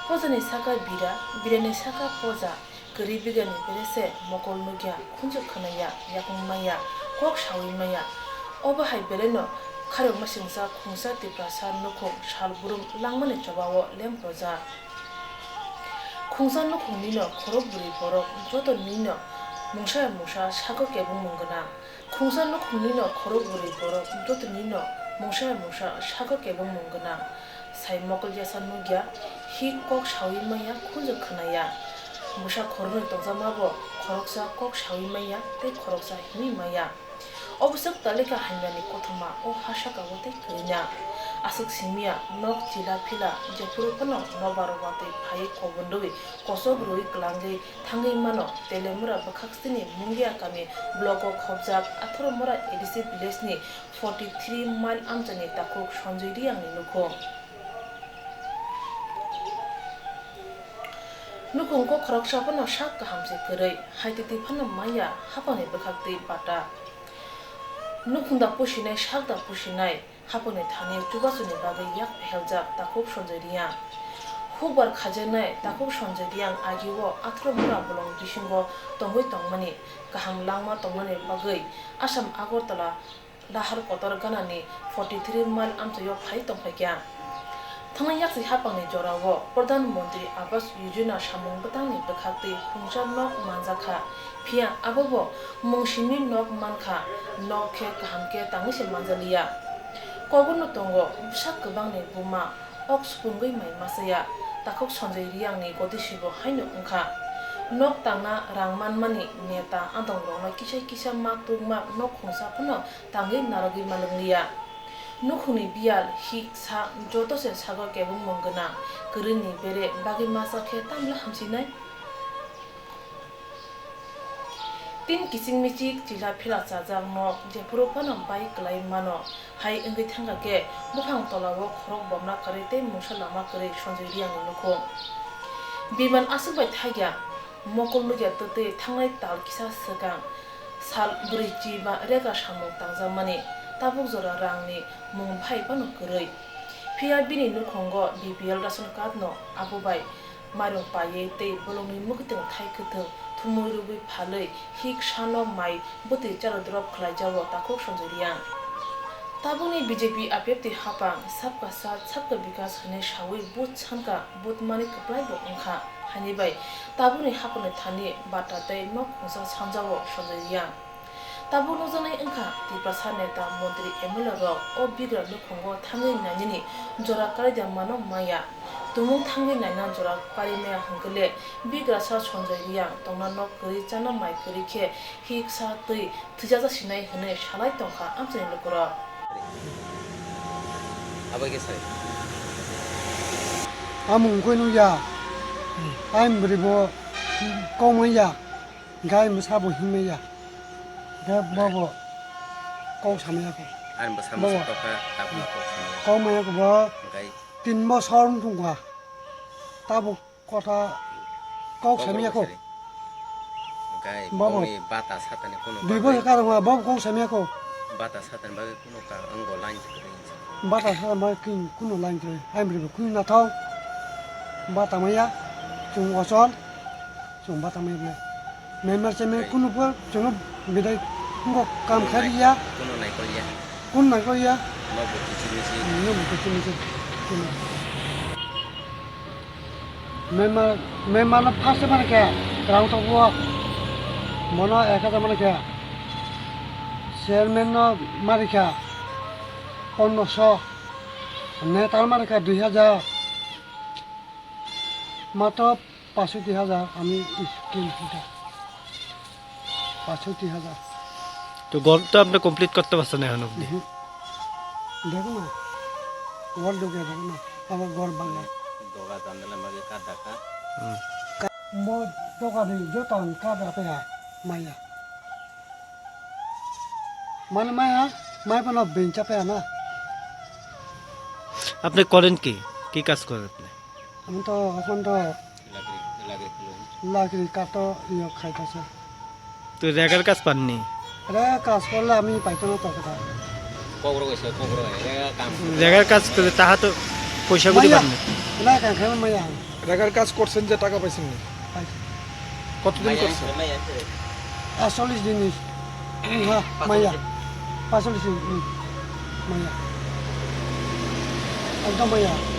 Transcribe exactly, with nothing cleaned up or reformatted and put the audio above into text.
Pojani saka bira, birani saka poja, kwrwi bigani bere se mokol nukya, khunju khwnaya, yakung maya, kok sawi maya. Obo hai beleno kharokma singsa khungsa Tiprasa nukhung sal burum langmani chobao lemprojak. Khungsa nukhungni no khorok bwrwi borok joto nino mungsa ya mungsa sago kebengmung gwnang. Khungsa nukhungni no khorok bwrwi borok joto nino mungsa ya mungsa sago kebengmung gwnang. Sai mokol yasa nukya, hik kok sawi maya, khunju khwnaya. Bwsa khoroknwi tongjakma bo khoroksa kok sawi maya tei khoroksa himwi maya. Obwswk talika hamyani kothoma o ha saka o tei kwrwina. Aswk simiya nok chila phila jephuru phano nobar watwi phaiwi kobonrwi kosok rwui kwlangwi thangwi mano Telemura bwkhakstini Mungia kami blogo khobjak Atharomura A D C village ni forty three mile amchaini takhuk Sanjoy Riyangni nukhung. Nukhung kok khoroksa phano sak kaham se kwrwi, hai twi twi phano maya hapangni bwkhak twi bata. Nukhung da pusinai, sak da pusinai, hapangni thani chubasuni bagwi yak pheljak takhuk Sanjoy Riyang. Hukbar khajaknai takhuk Sanjoy Riyang agio Atharomura bolong bisingo tongwi tongmani, kaham langma tongnani bagwi Assam Agartala Lahar kotor ganani forty three mile amchaio phai tongphaikha. Thangnai yaksi hapangni jorao Pradhan Mantri Awas Yojana samung bwtangni bwkhaktwi khungsa nok manjakha, phiya abobo mungsini nok mankha, nok khe kaham khe tangwi se manjaliya. Koborno tongo bwsak kwbangni buma, ok supungwi mai masaya, takhuk Sanjoy Riyangni gotisibo haino wngkha. Nok tangna rang manmani neta adongrokno kisa kisa ma tukma nok khungsa phano tangwi narwgwi malwngliya. Nukhungni biyal, hik, sak joto se sago kebengmung gwnang, kwrwini bere bagwi masa khe tamle hamsinai? Tin kiching michik chila phila chajak nok jephuru phano bai kwlai mano, hai wngwi thangkha khe buphang tolao khorok bomna kwrwi tei mungsa lama kwrwi Sanjoy Riyangni nukhung. Biman aswk bai thaiya, mokol nukya twtwi thangnai tal kisa swkang sal bwrwi chiba rega samung tangjakmani, tabuk jora rangni mung phai phano kwrwi. Phiya bini nukhungo B P L ration card no abo bai mairung paiwi tei bolongni mwkhwtwng thai kwthwng thumui rwgwi phalwi hik sano mai bwtwi chalo drop khlaijago takhuk Sanjoy Riyang. Tabukni B J P apepti hapang Sabka Saath Sabka Vikas hwnwi sawi vote sanka vote mani kwplai bo wngkha, haini bai tabukni hapangni thani bata tei nok khungsa sanjago Sanjoy Riyang. Tabuk nukjaknai wngkha Tiprasa neta, montri, M L A rok o bigra nukhungo thangwi nainani jora karaida mano maya. Tumung thangwi naina jora kari maya hwnkhe le bigrasa Sanjoy Riyang tongna nok kwrwi chana mai kwrwi khe hik sa twi thwijajak sinai hwnwi salai tongkha amchaini lukurok. Abo khe sai. Amung koi nung ya. Ai bwrwi bo kok manya. Gai bwsa bo himya. Gai bobo kok samya ko. Ani bwsa bobo. Musa tokha, tabukno kok samya. Kok manya ko bo. Gai. Tin bosor wng tongkha. Tabuk kotha kok samya ko. Gai bobo. Boni bata satani kono. Dui bosor bagwi. Karwngma bobo kok samya ko. Bata satani bagwi kono ka wngbo line kwrwi. Bata sa ma king kuno line kre. Hai bri kuno na thau. Bata maya. Chung ochol. Chung bata maya ble. Member se me kuno po chung bidai ngo kam khari ya. Kuno nai kol ya. Kun nai kol ya. No bo kichi misi. No bo kichi misi. Kuno. Member, member no first mana khe rang to bo. Mono ek hajar mana khe. Chairman no mari kha pondroso. Netar mani kha dui hajar. Matro pasoti hajar ami scheme hita. Pasoti hajar. তো ঘর তো আপনি কমপ্লিট করতে পারছেন এখন অবধি? Mhm. Dekho na. Ghor dukhe dekho na. Abo ghor bangla. Doga jandala magi ka daka. Hmm. Mo doga ni joto ang ka da pe ya. Maya. Mane maya, mai bono bencha pe na. আপনি করেন কি? কি কাজ করেন আপনি? আমি তো এখন তো লাকড়ি, লাকড়ি খুলো। লাকড়ি কাটো ইয়ে খাইতেছে। তো রেগার কাজ পাননি? রেগার কাজ করলে আমি পাইতো না তো কোথাও। কবর গেছে, কবর গেছে, রেগার কাম। রেগার কাজ করে তাহা তো পয়সা করে মাইয়া। পাননি। না, কাম খাই মাইয়া। জায়গার কাজ করছেন যে টাকা পাইছেন নি? পাইছি। কতদিন করছেন? আটচল্লিশ দিন হয়েছে। হ্যাঁ, মাইয়া। পাঁচচল্লিশ দিন, হুম, মাইয়া। একদম মাইয়া।